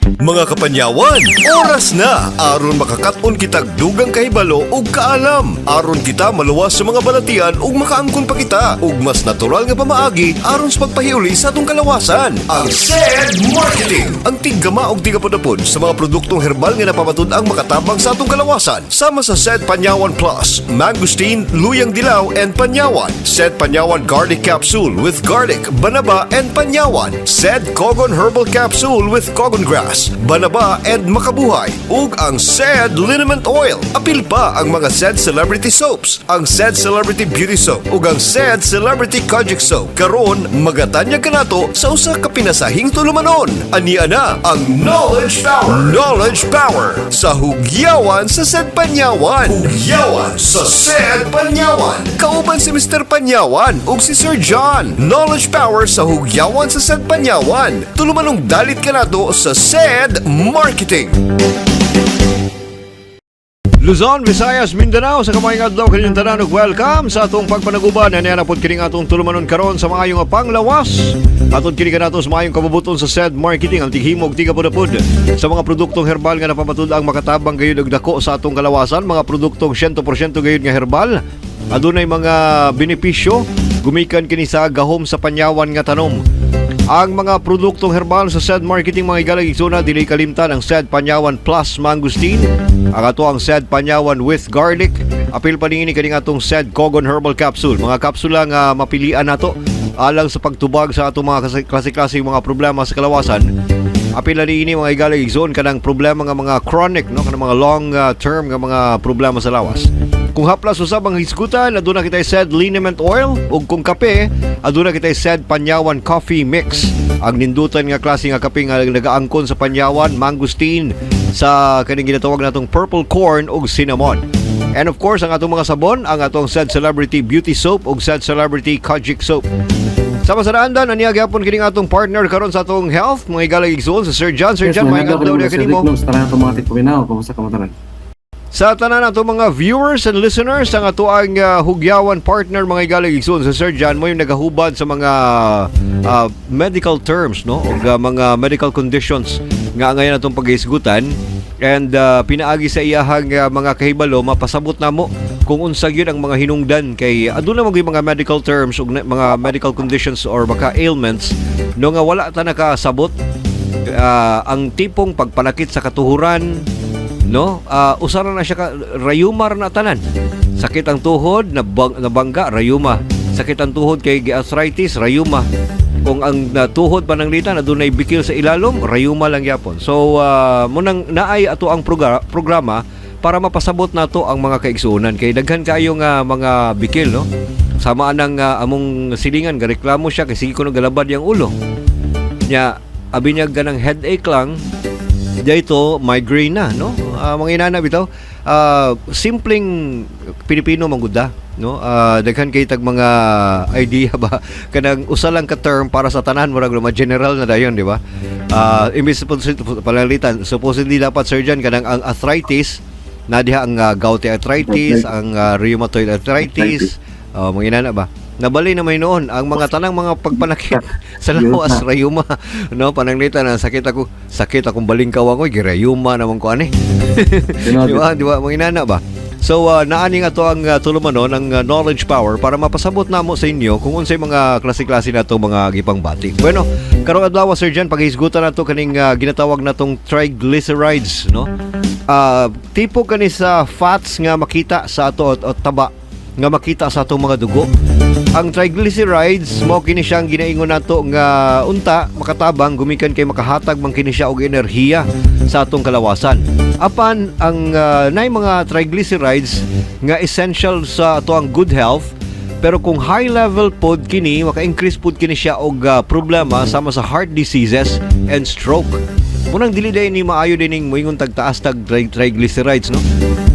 Mga kapanyawan, oras na aron makakat-on kitag dugang kahibalo ug kaalam. Aron kita maluwas sa mga balatian ug makaangkon pa kita ug mas natural nga pamaagi aron sa pagpahiuli sa atong kalawasan. Ang SED Marketing, ang tiggama og tigapudapod sa mga produktong herbal nga napamatud-ang makatabang sa atong kalawasan. Sama sa SED Panyawan Plus, Mangosteen, Luyang Dilaw and Panyawan. SED Panyawan Garlic Capsule with garlic, banaba and panyawan. SED Kogon Herbal Capsule with Kogon Grass, banaba and makabuhay. Ug ang SED Liniment Oil. Apil pa ang mga SED Celebrity Soaps, ang SED Celebrity Beauty Soap ug ang SED Celebrity Kojic Soap. Karon magatanyag kanato sa usa ka pinasahing tulumanon. Ania na ang Knowledge Power. Knowledge Power sa Hugyawan sa SED Panyawan. Hugyawan sa SED Panyawan. Kauban si Mr. Panyawan ug si Sir John. Knowledge Power sa Hugyawan sa SED Panyawan. Tulumanong dalit kanato sa SED Marketing. Luzon, Visayas, Mindanao, sa kamay adlaw kaninyong tanan ug welcome sa atong pagpanaguban na niya pod kining atong tulumanon karon sa maayong nga panglawas. Atong kini kanato sa maayong kabubuton sa SED Marketing, ang tighimog tigapudapod sa mga produktong herbal nga napamatud-ang makatabang gayud og dako sa atong kalawasan, mga produktong 100% gayud nga herbal. Adunay mga benepisyo gumikan kini sa gahom sa panyawan nga tanom. Ang mga produktong herbal sa SED Marketing, mga higalang igsoon, dili kalimtan ang SED Panyawan Plus Mangosteen, ang ato ang SED Panyawan with Garlic, apil pa niini kaning atong SED Kogon Herbal Capsule. Mga kapsula nga mapilian nato alang sa pagtubag sa atong mga klase-klase mga problema sa kalawasan. Apil na niini, mga higalang igsoon, kanang problema nga mga chronic, no, kanang mga long term nga mga problema sa lawas. Kung haplas usab ang hisgutan, aduna kitay SED Liniment Oil ug kung kape, aduna kitay SED Panyawan Coffee Mix. Ang nindutan nga klase nga kape nga nagaangkon sa panyawan, mangosteen, sa kaning ginatawag natong purple corn ug cinnamon. And of course, ang atong mga sabon, ang atong SED Celebrity Beauty Soap ug SED Celebrity Kojic Soap. Sama sa daan, aniya gyapon kining atong partner karon sa atong health, mga higalang igsoon, sa Sir John. Sir Yes, John, may maayong adlaw nagaw niya kanimo. kanimo. Sa tanan atong mga tigpaminaw, kumusta ka tanan? Sa tanan atong mga viewers and listeners, ang ato ang hugyawan partner, mga higalang igsoon, sa Sir John mo yung nagahubad sa mga medical terms, no, o mga medical conditions nga ngayon atong paghisgutan and pinaagi sa iyahang mga kahibalo mapasabot namo kung unsa gyud ang mga hinungdan kay aduna man gyud mga medical terms ug mga medical conditions or baka ailments, no, nga wala ta nakasabot. Ang tipong pagpanakit sa katuhuran, no, usara na siya ka rayuma ra na tanan. Sakit ang tuhod, nabangga, rayuma. Sakit ang tuhod kay arthritis, rayuma. Kung ang tuhod pananglitan adunay bikil sa ilalom, rayuma lang gyapon. So munang naay ato ang programa para mapasabot nato ang mga kaigsuonan kay daghan kaayo nga mga bikil, no. Sama anang among silingan, gareklamo siya kay sige kuno galabad yang ulo nya, abi niya ganang headache lang dito, migraine na, no. Mga inana bitaw, simpleng Pilipino man gud, no. Daghan kay tag mga idea ba, kanang usa lang ka term para sa tanan, murag ma general na dayon, di ba? Imbis palalitan, supposedly dapat, Sir John, kanang ang arthritis na diha ang gouty arthritis, ang rheumatoid arthritis, mga inana ba. Nabali na may noon ang mga tanang mga pagpanakit sa lawas, rayuma, no. Pananglitan ang sakit ako, sakit akong balingkaw ako, girayuma naman ko ani. Di ba? Di ba? Mga inana ba? So, naani nga to ang tulumanon ang knowledge power para mapasabot namo sa inyo kung unsay mga klase-klase na to mga gipangbati. Bueno, karong adlaw, Sir John, paghisgutan nato kaning ginatawag natong triglycerides, no? Tipo kani sa fats nga makita sa ato o taba nga makita sa atong mga dugo. Ang triglycerides mo kini siyang ginaingon nato nga unta makatabang gumikan kay makahatag man kini siya og enerhiya sa atong kalawasan. Apan ang nay mga triglycerides nga essential sa ato ang good health, pero kung high level pod kini, maka-increase pod kini siya og problema sama sa heart diseases and stroke. Munang dili day ni maayo dining moingon tag taas tag triglycerides, no?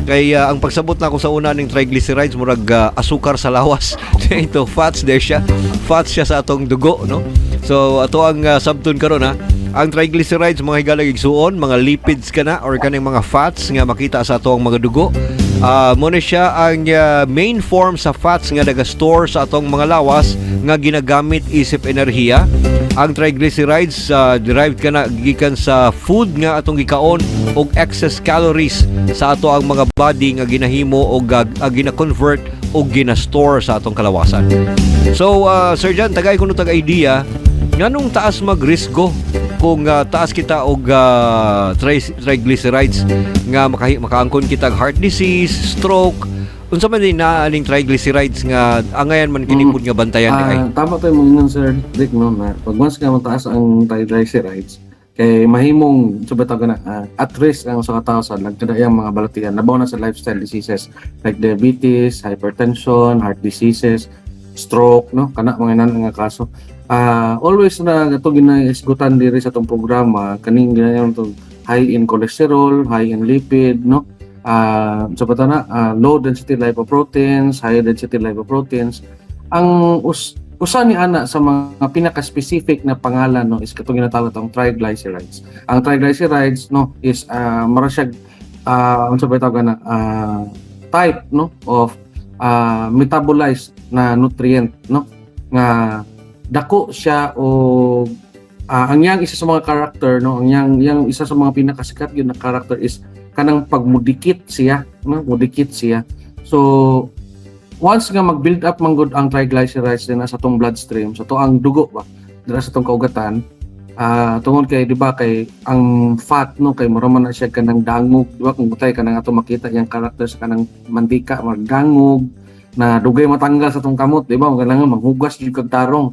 Kay ang pagsabot na ako sa una ning triglycerides, murag asukar sa lawas. Ito fats de siya. Fats siya sa atong dugo, no? So ato ang sabton karon ha. Ang triglycerides, mga higalang igsuon, mga lipids kana or kaning mga fats nga makita sa atong mga dugo. Mo na siya ang main form sa fats nga naga-store sa atong mga lawas nga ginagamit isip enerhiya. Ang triglycerides derived kana gikan sa food nga atong gikaon og excess calories sa ato ang mga body nga ginahimo og gina-convert og gina-store sa atong kalawasan. So, Sir John, tagay kuno tag idea nganong taas magrisgo kung taas kita og triglycerides nga makaangkon kita og heart disease, stroke, unsa man din na aning triglycerides nga angayan man kini pud nga bantayan di ay? Ah, tama to yung ingon, Sir Rick, no, na pag once nga mataas ang triglycerides kay mahimong sa tawag na at risk ang sa katao sa nagkadaiyang mga balatian labaw na sa lifestyle diseases like diabetes, hypertension, heart diseases, stroke, no, kana mga inan nga kaso. Always na ato ginaisgutan diri sa atong programa kaning ginayon to, high in cholesterol, high in lipid, no, sa bata na low density lipoproteins, high density lipoproteins. Ang usa ni ana sa mga pinaka-specific na pangalan, no, is katong ginatawag tong triglycerides. Ang triglycerides, no, is mara siya unsa ba tawag na type, no, of metabolized na nutrient, no, nga dako siya o ang yang isa sa mga character, no, ang yang yang isa sa mga pinakasikat yun na character is kanang pagmudikit siya, no, mudikit siya. So once nga mag-build up man gud ang triglycerides din sa atong bloodstream, sa ang dugo ba, dira sa atong kaugatan, tungod kay, di ba, kay ang fat, no, kay mura man na siya kanang dangog, di ba, kung butay kanang ato makita yang character sa kanang mantika, magdangog na dugay matanggal sa atong kamot, di ba, kailangan manghugas jud kag tarong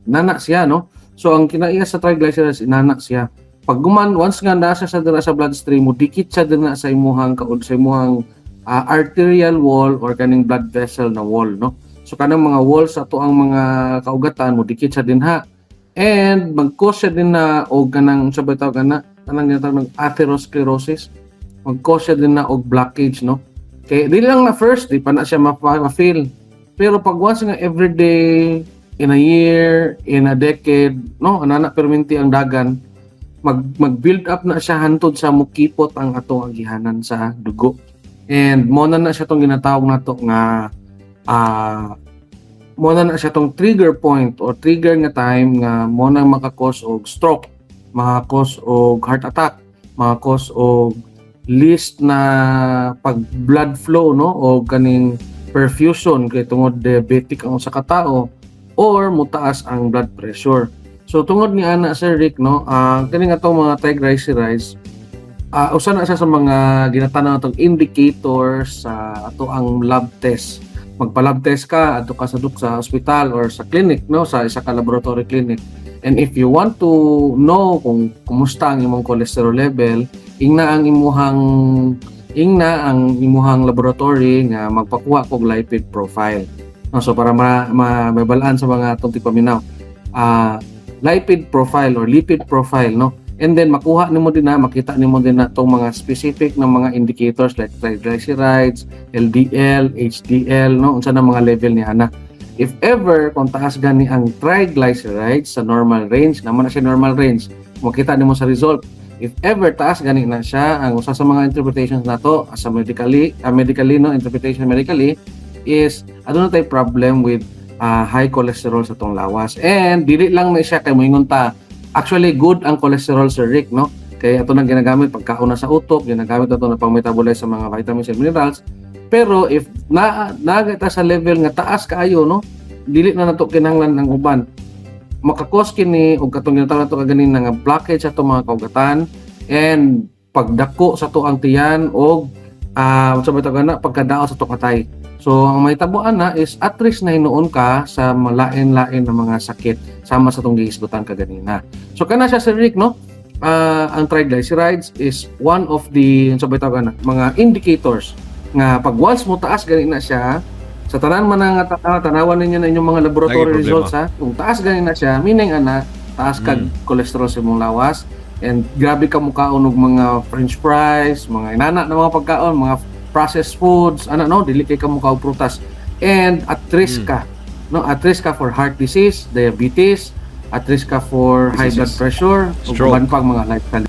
nana siya, no? So ang kinaiya sa triglycerides, inana siya. Pag guman once nga nasa sa dira sa bloodstream mo, dikit siya dinha sa imuhang kaud sa imuhang arterial wall or kaning blood vessel na wall, no? So kanang mga wall sa ato ang mga kaugatan, mo dikit siya dinha and mag-cause siya din na og kanang sa tawag kana kanang ginatawag ng atherosclerosis. Mag-cause siya din na og blockage, no? Kay dili lang na first di pa na siya ma-feel, pero pag once nga everyday, in a year, in a decade, no, anana perminti ang dagan, mag mag-build up na siya hantod sa mukipot ang atong agihanan sa dugo. And mo na na siya tong ginatawag nato nga mo na na siya tong trigger point or trigger nga time nga mo na maka-cause og stroke, maka-cause og heart attack, maka-cause og less na pag blood flow, no, o kaning perfusion kay tungod diabetic ang usa ka tao or mutaas ang blood pressure. So tungod ni ana, Sir Rick, no, kini nga atong mga triglycerides, usa na siya sa mga ginatanaw atong indicators sa ato ang lab test. Magpa-lab test ka, adto ka sa duk sa ospital or sa clinic, no, sa isa ka laboratory clinic. And if you want to know kung kumusta ang imong cholesterol level, ingna ang imuhang laboratory nga magpakuha og lipid profile. No, so para ma mabalaan sa mga atong tipaminaw, lipid profile or lipid profile, no? And then makuha nimo din na makita nimo din na tong mga specific na mga indicators like triglycerides, LDL, HDL, no, unsa na mga level ni ana. If ever kung taas gani ang triglycerides sa normal range, naman na siya normal range, makita nimo sa result. If ever taas gani na siya, ang usa sa mga interpretations nato as a medically, no, interpretation medically is aduna tay problem with high cholesterol sa tong lawas. And dili lang na siya kay moingon ta, actually good ang cholesterol, Sir Rick, no? Kay ato nang ginagamit pagkaon na sa utok, ginagamit nato na pang metabolize sa mga vitamins and minerals. Pero if na naa ta sa level nga taas kaayo, no, dili na nato kinahanglan ang uban. Maka-cause kini og katong ginatawag nato kaganina nga blockage sa atong mga kaugatan and pagdako sa tuang tiyan og sa ba tawag na pagkadaot sa atong atay. So ang mahitabo ana is at risk na hinuon ka sa malain-lain na mga sakit sama sa atong gihisgutan kaganina. So kana siya, Sir Rick, no? Ang triglycerides is one of the sa ba tawag na mga indicators nga pag once mo taas gani na siya sa tanan man nga tanawan ninyo na inyong mga laboratory Lagi problema. Results ha, kung taas gani na siya, meaning ana taas kag cholesterol sa imong lawas and grabe ka mukaon og mga french fries, mga inana na mga pagkaon, mga processed foods ana, no, dili kay ka mukaon prutas and at risk ka, no, at risk ka for heart disease, diabetes, at risk ka for high blood Diseases. Pressure ug Stroke. Uban pang mga lifestyle.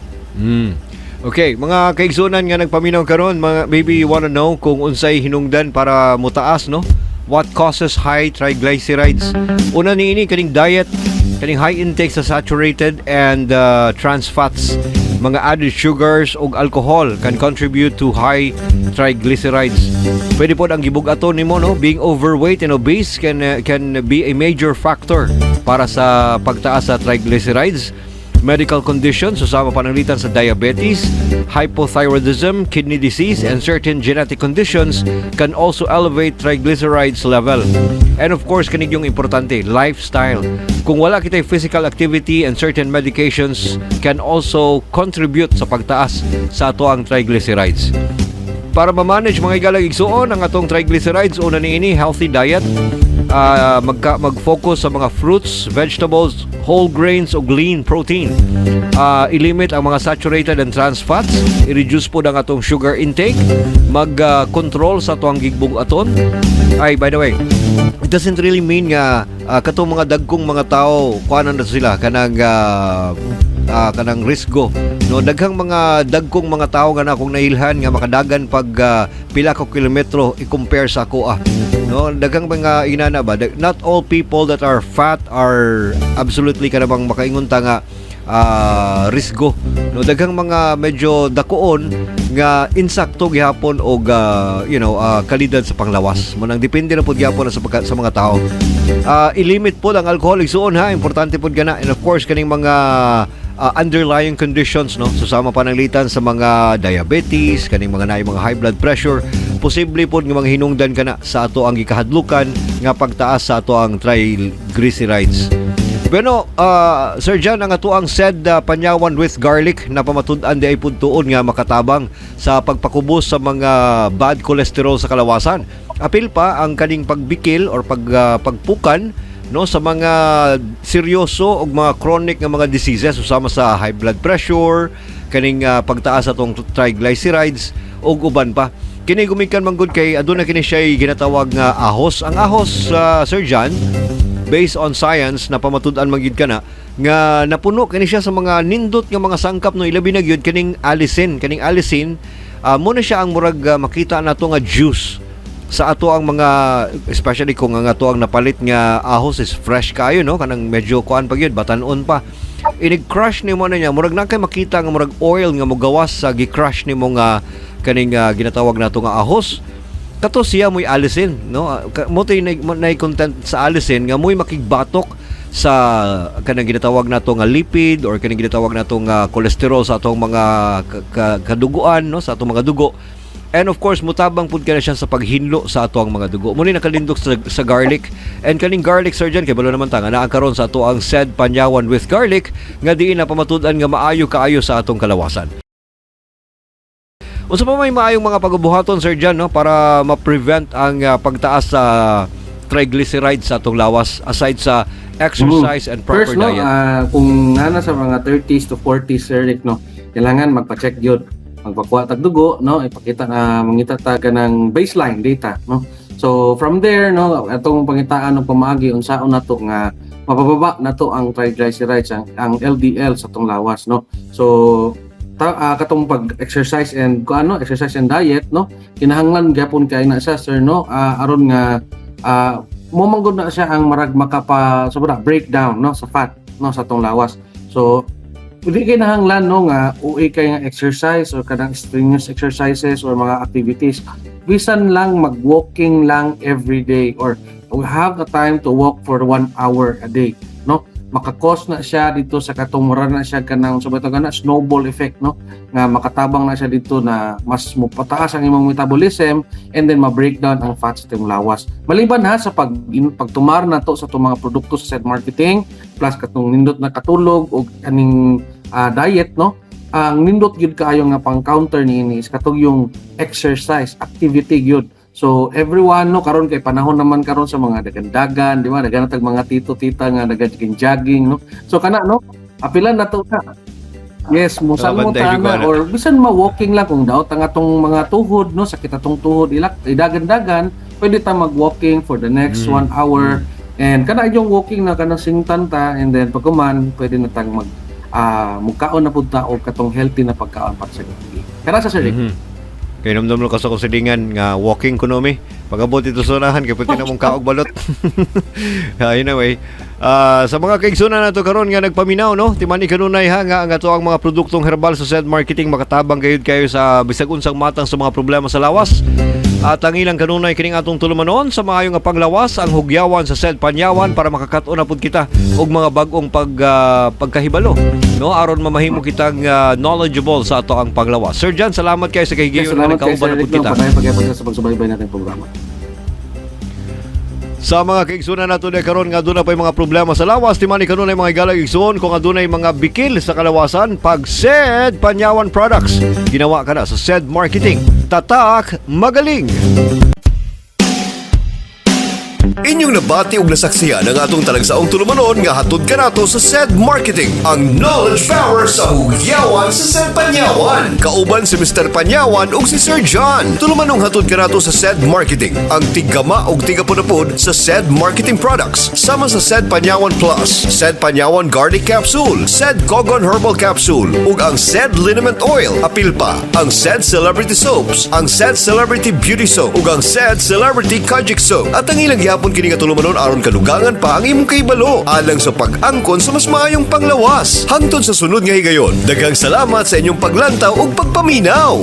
Okay, mga kaigsunan nga nagpaminaw karon, mga maybe you wanna know kung unsay hinungdan para mutaas, no, What causes high triglycerides? Una niini, kaning diet, kaning high intake sa saturated and trans fats, mga added sugars ug alcohol can contribute to high triglycerides. Pwede po ang gibug-aton nimo, no? Being overweight and obese can be a major factor para sa pagtaas sa triglycerides. Medical conditions, usama pananglitan sa diabetes, hypothyroidism, kidney disease, and certain genetic conditions can also elevate triglycerides level. And of course, kaning yung importante, lifestyle. Kung wala kita'y physical activity and certain medications can also contribute sa pagtaas sa ato ang triglycerides. Para ma-manage, mga higalang igsuon, ang atong triglycerides, una niini, healthy diet. Mag-focus sa mga fruits, vegetables, whole grains ug lean protein. I-limit ang mga saturated and trans fats, i-reduce po ang atong sugar intake, mag-control sa atong gigbug-aton. Ay, by the way, it doesn't really mean nga katong mga dagkong mga tao kuanan na sila kanang risgo, no? Daghang mga dagkong mga tao nga na akong nailhan nga makadagan pag pila ka kilometro i-compare sa ako ah, no? Daghang mga inana ba. Not all people that are fat are absolutely kanabang makaingon ta nga risgo, no? Daghang mga medyo dakoon nga insakto gihapon og kalidad sa panglawas mo nang depende na pud gihapon na sa mga tao. I-limit pod ang alcohol, igsuon, ha? Importante pod kana. And of course, kaning mga underlying conditions, no? So sama pananglitan sa mga diabetes, kaning mga naay mga high blood pressure, posible pod nga mga hinungdan kana sa ato ang gikahadlukan nga pagtaas sa ato ang triglycerides. Bueno, Sir John, ang ato ang said panyawan with garlic na pamatud-an di ay pud tuon nga makatabang sa pagpakubos sa mga bad cholesterol sa kalawasan. Apil pa ang kaning pagbikil or pagpukan, no, sa mga seryoso og mga chronic nga mga diseases usama sa high blood pressure, kaning pagtaas atong triglycerides ug uban pa. Kini gumikan man gud kay aduna kini siya ginatawag nga ahos. Ang ahos, Sir John, based on science na pamatud-an man gyud kana nga napuno kini siya sa mga nindot nga mga sangkap, no? Ilabi na gyud kining allicin. Kaning allicin, mo na siya ang murag makita nato nga juice sa ato ang mga, especially kung ang ato ang napalit nga ahos is fresh kayo, no? Kanang medyo kuan pa gyud, batan-on pa. Inig crush nimo na niya, murag na kay makita nga murag oil nga mogawas sa gi-crush nimo nga kaning ginatawag nato nga ahos. Kato siya mo'y allicin, no? Mo to'y nay content sa allicin nga mo'y makigbatok sa kanang ginatawag nato nga lipid or kanang ginatawag nato nga cholesterol sa atong mga kaduguan, no? Sa atong mga dugo. And of course, mutabang pud kana siya sa paghinlo sa ato ang mga dugo. Muni nakalindok sa garlic. And kaning garlic, Sir John, kay balo naman ta nga naa karon sa ato ang said panyawan with garlic nga diin na pamatud-an nga maayo kaayo sa atong kalawasan. Unsa pa may maayong mga pagbuhaton, Sir John, no, para ma-prevent ang pagtaas sa triglycerides sa atong lawas aside sa exercise and proper First, no, diet? Kung nga na sa mga 30s to 40s, Sir Rick, no, kailangan magpa-check gyud. Magpakuha tag dugo, no, ipakita na mangita ta ka ng baseline data, no. So from there, no, atong pangitaan ng pamaagi unsaon nato nga mapababa nato ang triglycerides, ang LDL sa atong lawas, no. So katong pag-exercise and kung ano, exercise and diet, no, kinahanglan gyapon kay na siya, sir, no, aron nga mo manggod na siya ang marag makapa sobra breakdown, no, sa fat, no, sa atong lawas. So hindi kinahanglan, no, nga uwi kay nga exercise or kanang strenuous exercises or mga activities. Bisan lang mag-walking lang every day or we have the time to walk for 1 hour a day, no, makakos na siya dito sa katong mura na siya kanang sa na snowball effect, no, nga makatabang na siya dito na mas mopataas ang imong metabolism and then ma-breakdown ang fats sa imong lawas, maliban ha sa pagtumar na to sa itong mga produkto sa said marketing plus katong nindot na katulog o kaning diet, no. Ang nindot gyud kaayo nga pang counter niini is katong yung exercise activity gyud. So everyone, no, karon kay panahon naman karon sa mga dagandagan, di ba? Dagan tag mga tito tita nga nagajogging jogging, no. So kana, no, apilan na to na. Yes, musal mo Banday ta jud na ko, or bisan ma walking lang kung daot ang atong mga tuhod, no, sakit atong tuhod, ilak idagan-dagan, pwede ta mag-walking for the next 1 hour. And kana yung walking na kanang singtan ta and then pagkuman pwede na tang mag mukaon na pud ta og katong healthy na pagkaon para sa gabi. Kana sa, Sir Rick. Kay namdam ka sa kasilingan nga walking kuno mi. Pag-abot dito sa unahan, kay pwede na mong kaog balot. Anyway, sa mga kaigsunan nato karon nga nagpaminaw, no? Timani kanunay ha nga ang ato ang mga produktong herbal sa Sed Marketing makatabang gayud kayo sa bisag unsang matang sa mga problema sa lawas. At ang ilang kanunay kining atong tulumanon sa maayo nga panglawas ang hugyawan sa Sed Panyawan para makakat-on na pud kita og mga bag-ong pagkahibalo, no, aron mamahimo kitang knowledgeable sa ato ang panglawas. Sir John, salamat kayo sa kahigayon nga Salamat kay nagkauban Sir na Rick, pud no? kita. Padayon pagyapon sa pagsubaybay natin programa. Sa mga kaigsunan nato na karon nga aduna pay mga problema sa lawas, timani kanunay, mga higalang igsoon, kung adunay mga bikil sa kalawasan, pag Sed Panyawan Products, ginawa ka na sa Sed Marketing. Tatak, magaling. Inyong nabati og nasaksihan ang atong talagsaong tulumanon nga hatod kanato sa SED Marketing, ang knowledge power sa hugyawan sa SED Panyawan. Kauban si Mr. Panyawan ug si Sir John. Tulumanong hatod kanato sa SED Marketing, ang tiggama og tigapunapod sa SED Marketing Products, sama sa SED Panyawan Plus, SED Panyawan Garlic Capsule, SED Kogon Herbal Capsule, ug ang SED Liniment Oil. Apil pa ang SED Celebrity Soaps, ang SED Celebrity Beauty Soap, ug ang SED Celebrity Kojic Soap. At ang ilang gihapon kini nga tulumanon aron kadugangan pa ang imong kahibalo alang sa pag-angkon sa mas maayong panglawas. Hangtod sa sunod nga higayon, daghang salamat sa inyong paglantaw ug pagpaminaw.